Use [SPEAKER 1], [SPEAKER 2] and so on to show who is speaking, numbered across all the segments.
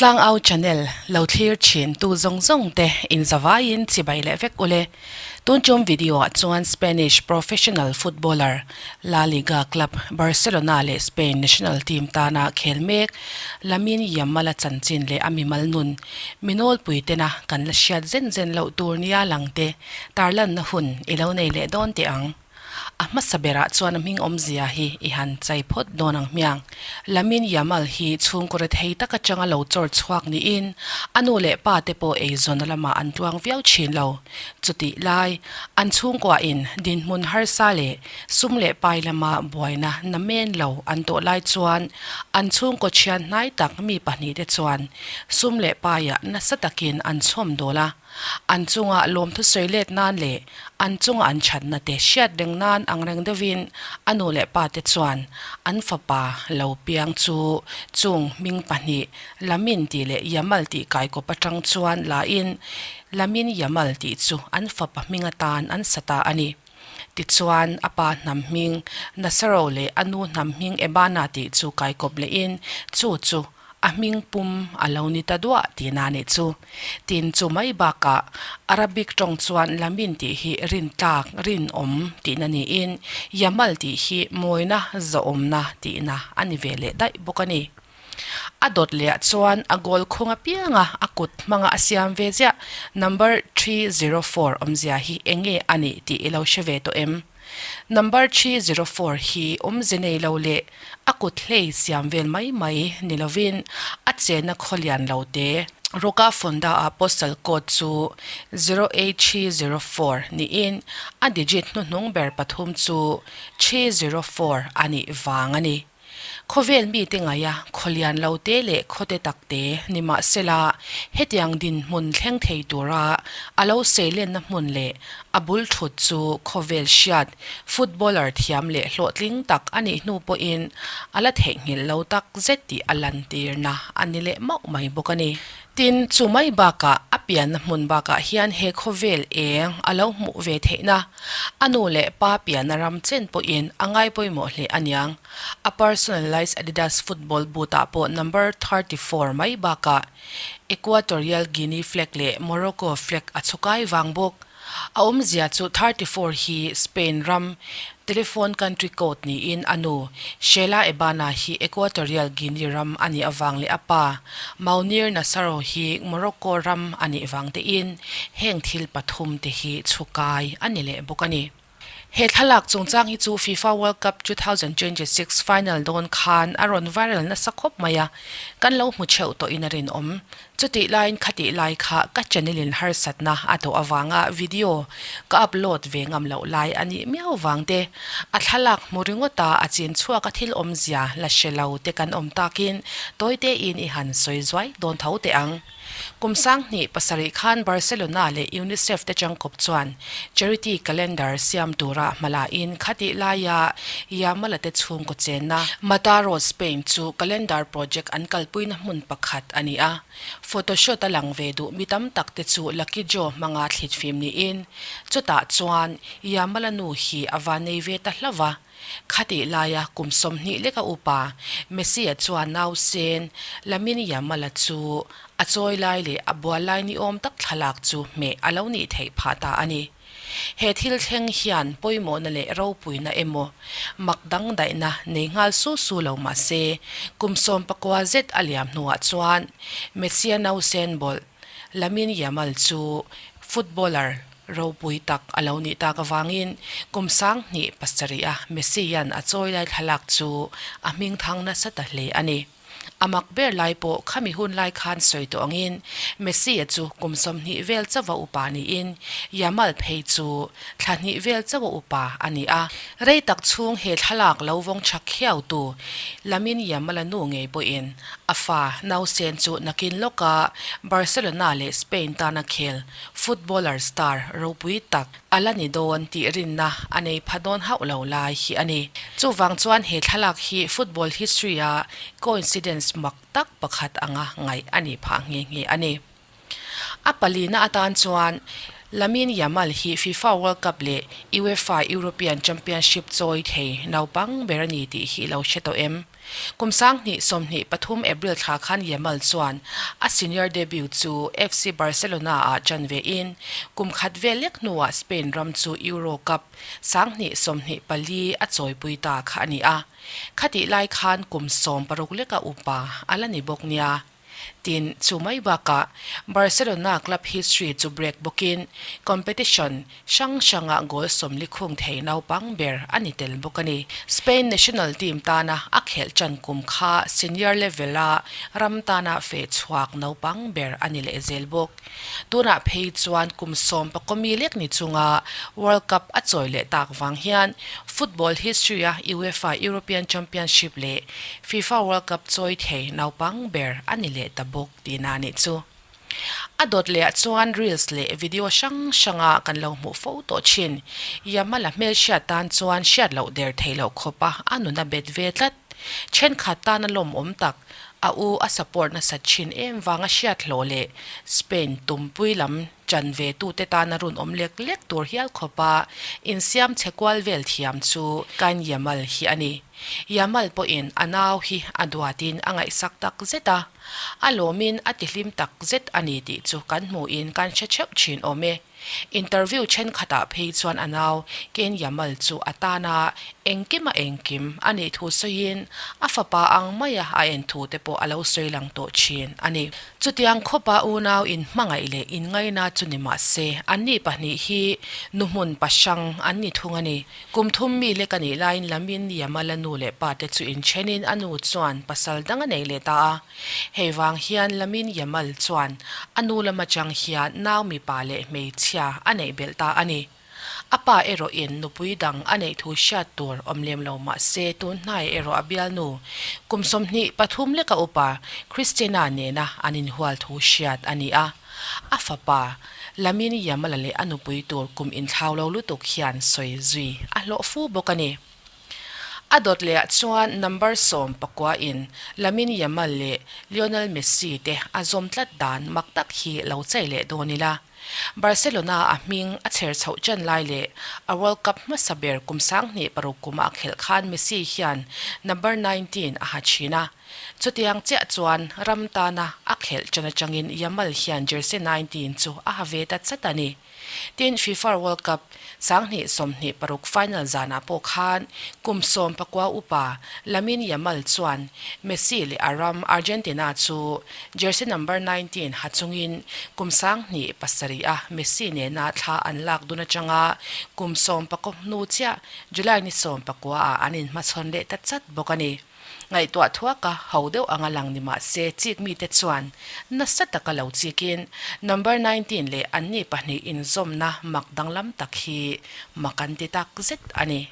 [SPEAKER 1] Tlangau channel lo thlir thin tu zawng zawng te in zavaiin chibai leh vek ule. Tun tum video ah chuan Spanish professional footballer La Liga club Barcelona leh Spain national team tana khel mek Lamine Yamal-a chanchin leh a mimal nun minawlpui tena kan la hriat zen zen loh tur nia lang te tarlanna hun i lo nei leh dawn teh ang. A hmasa berah chuan a hming awmzia hi i han chai phawt dawn ang hmiang. Lamine Yamal hi chhungkaw rethei tak atanga lo chawr chhuak niin a nu leh pa te pawh eizawn lamah an tuang viau thin lo. Chutih lai, an chhungkuahin dinhmun harsa leh sum leh pai lama buaina namen lo an tawh lai chuan an chhungkaw thian hnai tak mi pahnihte chuan sum leh paiah nasa takin an chhawm dawl a. An chunga lawmthu sawi let nan leh an chunga an thatna te hriat reng nan ang reng deuhin a nu leh pa te chuan an fapa lo piang chu chung hming pahnih Lamin tih leh Yamal tih kaikawp atang chuan lain Lamin Yamal tih chu an fapa hming atan an sa ta a ni. Tichuan a pa hnam hming Nasaro leh a nu hnam hming Ebana tih chu kaikawp lehin chu chu A hming pum a lo ni ta duah tihna nih chu. Tin chu mai bakah Arabic tawng chuan Lamin tih hi rintlak, rinawm tihna niin Yamal tih hi mawina, zawhawmna tihna a ni ve leh daih bawk a ni. A dawt lehah chuan a goal khung apianga a kut hmanga a siam ve ziah number 304 awmzia hi enge a nih tih i lo hre ve tawh em? Number 304 hi awmze nei lo leh a kut hlei siam vel mai mai ni lovin a chenna khaw lian lo te Roca Fonda-a postal code chu 08304 niin a digit hnuhnung ber pathum chu 304 a nih vang a ni. Khawvel mite ngaia khaw lian lo te leh khaw te tak te ni mahsela hetiang dinhmun thleng thei tura a lo seilenna hmun leh a bul thut chu khawvel hriat footballer thiam leh hlawhtling tak a nih hnu pawhin a la theihnghilh lo tak zet tih a lantirna a ni leh mauh mai bawk a ni. Tin, chu mai bakah a pianna hmun bakah hian he khawvel eng a lo hmuh ve theihna a nu leh pa pianna ram chen pawhin a ngai pawimawh hle a niang. A personalized Adidas football boot ah pawh number 34 mai bakah Equatorial Guinea flag leh Morocco flag a chhukai vang bawk. A awmzia chu 34 hi Spain ram telephone country code niin a nu Sheila Ebana hi Equatorial Guinea ram a nih avang leh a pa Mounir Nassaro hi Morocco ram a nih vang tein heng thil pathum te hi chhukai a ni leh bawk a ni. He thlalak chungchang hi chu FIFA World Cup 2026 final dawn khan a rawn viral nasa khawp mai a, kan lo hmu theuh tawhin a rinawm. Chutih laiin khatih lai kha ka channel in harsatna a tawh avanga video ka upload ve ngam loh lai a nih miau vang te, a thlalak hmu ringawt a a chin chhuak a thil awmzia la hre lo te kan awm takin tawi tein i han sawi zuai dawn tho teh ang. Kum sanghnih pasarih khan Barcelona leh Unicef te changkawp chuan charity calendar siam tura hmalain khatih laia Yamal-a te chhungkaw chenna Mataro, Spain chu calendar project an kalpuina hmun pakhat a ni a. Photoshot a lang ve duh mi tam tak te chu Lucky Joe hmanga thlit fim niin chutah chuan Yamal-a nu hi a va nei ve ta hlauh va. Khatih laia kum 20 leka upa Messi-a chuan nausen Lamine Yamal-a chu a chawi lai leh a bual lai ni awm tak thlalak chu hmeh a lo nih theih phah ta a ni. He thil thleng hian pawimawhna leh ropuina emaw mak dangdaihna nei nghal su su lo mah se, kum 19 zet a liam hnuah chuan Messi-a nausen bawlh Lamine Yamal chu footballer ropui tak a lo nih tak avangin kum 2007 a Messi hian a chawi lai thlalak chu a hming thang nasa ta hle a ni. A mak ber lai pawh khami hun lai khan sawi tawh angin Messi-a chu kum 20 vel chauha upa niin Yamal phei chu thla hnih vel chauha upa a ni a. Rei tak chhung he thlalak lo vawng tha khiautu Lamine Yamal-a nu ngei pawhin a fa nausen chu nakin lawka Barcelona leh Spain tana khel footballer star ropui tak a la ni dawn tih rinna a nei pha dawn hauh lo lai hi a ni. Chuvang chuan he thlalak hi football history-a coincidence mak tak pakhat anga ngaih a nih phah nghe nghe a ni. A palina atan chuan Lamine Yamal hi FIFA World Cup leh UEFA European Championship chawi thei naupang ber a ni tih hi i lo hre tawh em? Kum 2023 April thla khan Yamal chuan a senior debut chu FC Barcelona ah ṭan vein kum khat vel lek hnuah Spain ram chu Euro Cup 2024 a chawipui ta kha a ni a. Khatih lai khan kum 16 leka upa a la ni bawk nia. Tin, chu mai bakah Barcelona club history chu break bawkin competition hrang hranga goal 40 khung thei naupang ber a ni tel bawk a ni. Spain national team tana a khelh ṭan kum kha senior level-a ram tana feh chhuak naupang ber a ni leh zel bawk. Tunah phei chuan kum 14 mi lek ni chunga World Cup a chawi leh tak vang hian football history-a UEFA European Championship leh FIFA World Cup chawi thei naupang ber a ni leh ta bawk tihna a nih chu. A dawt lehah chuan reels leh video hrang hranga kan lo hmuh fo tawh thin. Yamal-a hmelhriat tan chuan hriat loh der theih loh khawpa a nun a bet ve tlat. Thenkhat tana lawmawm tak, a u a support nasat thin em vanga hriat hlawh leh Spain tumpui lam chan ve tute tana run awm lek lek tur hial khawpa insiam chhe kual vel thiam chu Kain Yamal hi a ni. Yamal pawhin a nau hi a duatin a ngaihsak tak zet a, a lawmin a tihlim tak zet a ni tih chu kan hmuhin kan hre theuh thin awm e. Interview thenkhatah phei chuan a nau Ken Yamal chu a tana engkim a engkim a nih thu sawiin a fapa ang maia a en thu te pawh a lo sawi lang tawh thin a ni. Chutiang khawpa unau inhmangaih leh inngaina chu ni mah se, anni pahnih hi nu hmun pahrang an ni thung a ni. Kum thum mi lek a nih laiin Lamin Yamal-a nu leh pa te chu inthenin a nu chuan pasal dang a nei leh ta a. Hei vang hian Lamin Yamal chuan a nu lam atang hian nau mipa leh hmeichhia a neih belh ta a ni. A pa erawhin nupui dang a neih thu hriat tur awm lem lo mah se tun hnai erawh a bialnu kum 23 leka upa Christina nena an inhual thu hriat a ni a. A fapa Lamin Yamal-a leh a nupui tur kum inthlau lo lutuk hian sawi zui a hlawh fu bawk a ni. A dawt lehah chuan number 19 in Lamine Yamal leh Lionel Messi te a zawm tlat dan mak tak hi lo chei leh dawn ila. Barcelona a hming a chher chhoh ṭan lai leh a World Cup hmasa ber kum 2006 kuma a khelh khan Messi hian number 19 a ha ṭhin a. Chutiang chiah chuan ram tana a khelh ṭan aṭangin Yamal hian jersey 19 chu a ha ve ta chat a ni. Tin, FIFA World Cup 2026 final zanah pawh khan kum 19 upa Lamine Yamal chuan Messi leh a ram Argentina chu jersey number 19 ha chungin kum 2007 a Messi nena thla an lak dun atanga kum 19 hnu chiah July ni 19 ah an inhmachhawn leh ta chat bawk a ni. Ngaihtuah thuaka ho deuh anga lang ni mah se chik mite chuan nasa taka lo chikin number 19 leh anni pahnih inzawmna mak danglam tak hi mak an ti tak zet a ni.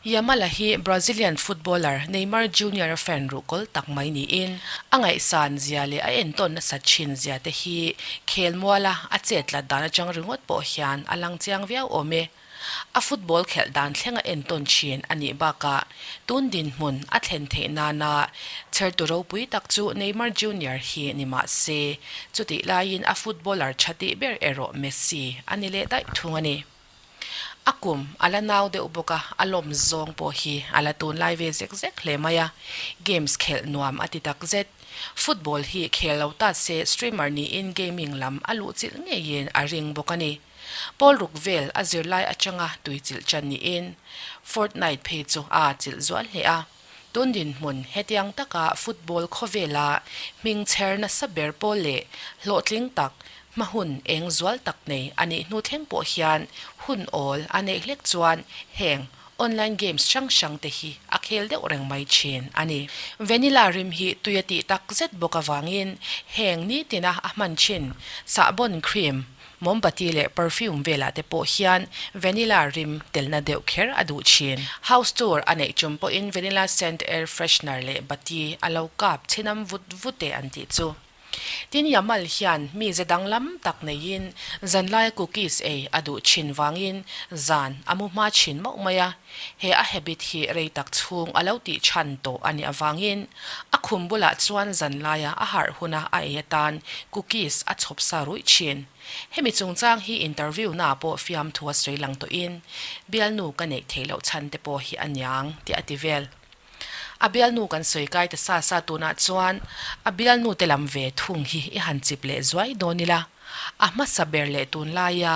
[SPEAKER 1] Yamal-a hi Brazilian footballer Neymar Junior-a fan ruhkawl tak mai niin a ngaihsan zia leh a entawn nasat thin zia te hi khelmuala a chetlat dan atang ringawt pawh hian a lang chiang viau awm e. A football khelh dan thleng a entawn thin a nih bakah tun dinhmun a thlen theih nana chhertu ropui tak chu Neymar Junior hi ni mah se, chutih laiin a footballer tha tih ber erawh Messi a ni leh daih thung a ni. A kum a la nau deuh bawk a, a lawm zawng pawh hi a la tunlai ve zek zek hle mai a, games khelh nuam a ti tak zet. Football hi khel lo ta se streamer niin gaming lam a luhchilh ngeiin a ring bawk a ni. Pawl ruk vel a zirlai atanga tui chilh ṭan niin Fortnite phei chu a chilh zual hle a. Tun dinhmun hetiang taka football khawvela hming chher nasa ber pawl leh hlawhtling tak, hma hun eng zual tak nei a nih hnu thleng pawh hian hun awl a neih hlek chuan heng online games hrang hrang te hi a khel deuh reng mai thin a ni. Vanilla rim hi tui a tih tak zet bawk avangin heng nitina a hman thin sahbawn cream Mombati leh perfume velah te pawh hian vanilla rim telna deuh kher a duh thin. House tour a neih tum pawhin vanilla scent air freshener leh bati a lo kap chhinam vut vut e an tih chu. Tin Yamal hian mi ze danglam tak neiin zanlaia cookies ei a duh thin vangin zan a mu hma thin mauh mai a. He a habit hi rei tak chhung a lo tih chhan tawh a nih avangin a khum bulah chuan zanlaia a harh huna a ei atan cookies a chhawp sa ruih thin. Hemi chungchang hi interview naah pawh fiamthu a sawi lang tawhin bialnu ka neih theih loh chhan te pawh hi a niang tih a ti vel. A bialnu kan sawi kai ta sa sa tunah chuan a bialnu te lam ve thung hi i han chip leh zuai dawn ila. A hmasa ber leh tunlaia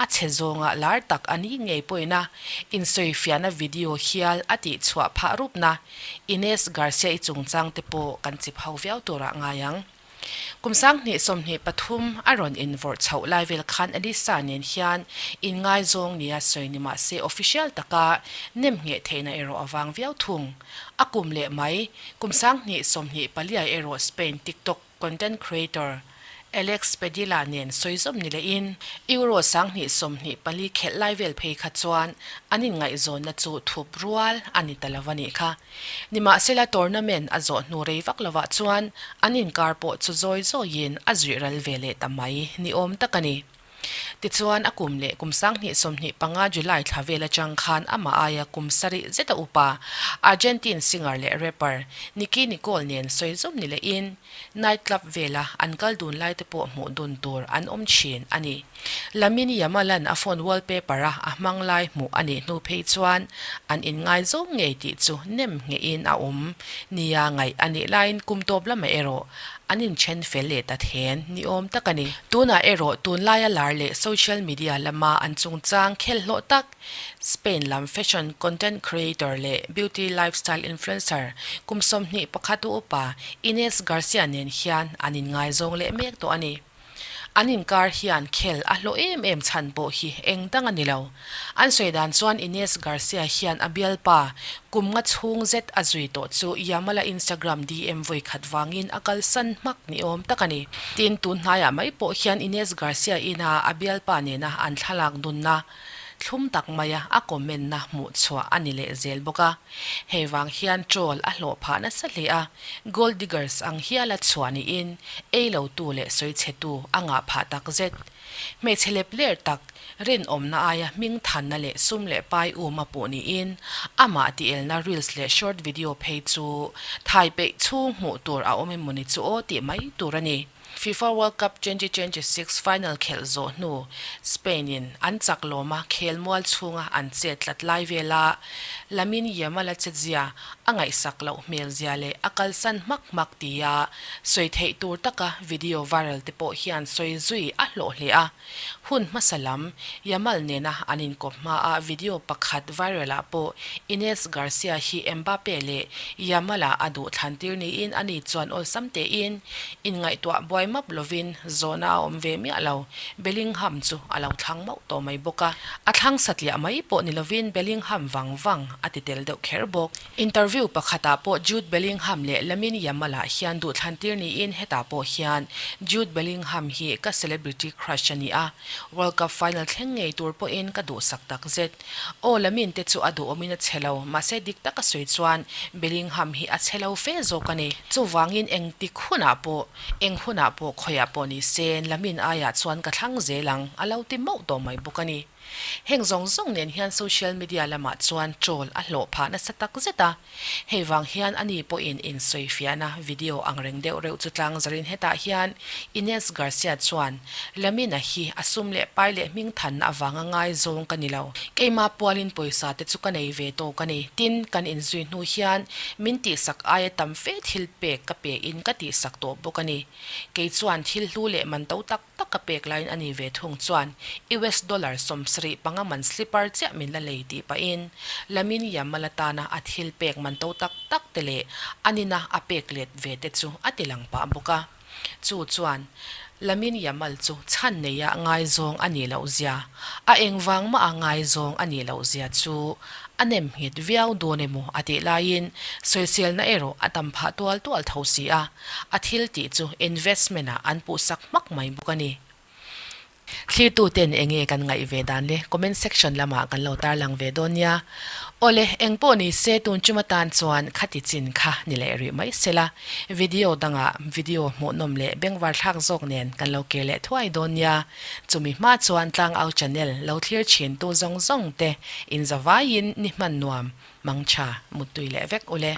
[SPEAKER 1] a chhe zawnga lar tak a ni ngei pawhin a insawifiahna video hial a tihchhuah phah rupna Ines Garcia-i chungchang te pawh kan chip ho viau turah ngai ang. Kum 2023 a rawn invawrh chhoh lai vel khan Elisa nen hian inngaizawng nia sawi ni mah se official taka nem ngheh theihna erawh a vang viau thung. A kum leh mai, kum 2024 erawh Spain TikTok content creator Alex Padilla nen sawi zawm ni lehin, Euro 2024 khelh lai vel phei kha chuan an inngaihzawnna chu thup rual a ni ta lo a nih kha. Nimahsela tournament a zawh hnu rei vak lovah chuan an inkar pawh chu zawi zawiin a zuih ral ve leh ta mai ni awm tak a ni. Tichuan a kum leh kum 2025 July thla vel atang khan amah aia kum sarih zeta upa Argentine singer leh rapper Nicki Nicole nen sawi zawm ni lehin night club vela an kal dun lai te pawh hmuh dun tur an awm thin a ni. Lamine Yamal-a'n a phone wallpaper a a hmang lai hmuh a nih hnu phei chuan an inngaizawm ngei tih chu nem nghehin a awm nia ngaih a nih laiin kum tawp lamah erawh an inthen fel leh ta then ni awm tak a ni. Tunah erawh tunlaia lar leh social media lama an chungchang khel hlawh tak Spain lam fashion content creator leh beauty lifestyle influencer kum 21 u upa Ines Garcia nen hian an inngaizawng leh mek tawh a ni. An inkar hian khel a hlawh em em chhan pawh hi eng dang a ni lo. An sawi dan chuan Ines Garcia hian a bialpa kum nga chhung zet a zui tawh chu Yamal-a Instagram DM vawi khat vangin a kalsan hmak ni awm tak a ni. Tin, tun hnaiah mai pawh hian Ines Garcia ina a bialpa nena an thlalak dunna thlum tak maia a comment-na hmuh chhuah a ni leh zel bawk a. Hei vang hian troll a hlawh phah nasa hle a, gold diggers ang hiala chhuah niin ei lotu leh sawichhetu a ngah phah tak zet. Hmeichhe lep ler tak, rinawmna aia hming thanna leh sum leh pai um a puh niin amah tielna reels leh short video phei chu thai peih chhung hmuh tur a awm emawni chu aw tih mai tur a ni. FIFA World Cup 2026 final khelh zawh hnu Spain in an chak lawm a khel mual chhunga an chet tlat lai vela Lamine Yamal a chetzia a ngaihsak loh hmel zia leh a kalsan hmak hmak tia sawi theih tur taka video viral te pawh hian sawi zui a hlawh hle a. Hun hmasa lam Yamal nena an inkawp hmaa video pakhat viral ah pawh Ines Garcia hi Mbappe leh Yamal-a a duh thlantir niin ani chuan awlsam tein inngaihtuah buai map lovin zawhna a awm ve miah lo. Bellingham chu a lo thlang mauh tawh mai bawk a. A thlang satliah mai pawh ni lovin Bellingham vang vang a ti tel deuh kher bawk. Interview pakhatah pawh Jude Bellingham leh Lamine Yamal-ah hian duhthlantir niin hetah pawh hian Jude Bellingham hi ka celebrity crush a ni a, World Cup final thleng ngei tur pawhin ka duhsak tak zet. Aw, Lamine te chu a duhawmin a chhe lo, mahse dik taka sawi chuan Bellingham hi a chhe lo fe zawk a ni. Chuvangin engtik hunah pawh, eng hunah pawh khawiah pawh ni se Lamine aiah chuan ka thlang zel ang, a lo ti mauh tawh mai bawk a ni. Heng zawng zawng nen hian social media lamah chuan troll a hlawh phah nasa tak zet a. Hei vang hian ani pawhin insawifiahna video ang reng deuh reuh chu tlang zarin hetah hian Ines Garcia chuan Lamina hi a sum leh pai leh hming thanna avanga ngaizawng ka ni lo. Keimah pualin pawisa te chu ka nei ve tawk a ni. Tin, kan inzui hnu hian min tihsak aia tam fe thil pek ka pe in ka tihsak tawh bawk a ni. Kei chuan thil hlu leh man to tak tak ka pek laiin a ni ve thung chuan US dollar 75 man slipper chiah min la lei tih pahin Lamine Yamal atana a thil pek man to tak tak te leh a nina a pek let ve te chu a ti lang pah bawk a. Chu chuan Lamine Yamal chu chhan neia ngaizawng a nih loh zia, a engvang mah a ngaizawng a nih loh zia chu a nem nghet viau dawn emaw a tih laiin sawiselna erawh a tam phah tual tual tho si a. A thil tih chu investment ah an puhsak hmak mai bawk a ni. Thlirtuten enge kan ngaih ve dan le comment section lamah kan lo tarlang ve dawn nia. Awle, eng pawh ni se tun chum atan chuan khati chin kha ni leh rih mai sela. Video dangah video hmuhnawm leh bengvar thlak zawk nen kan lo kir leh thuai dawn nia. Chumi hma chuan Tlangau channel lo thlir thin tu zawng zawng te inzavaiin ni hman nuam mangtha muttui leh vek ule.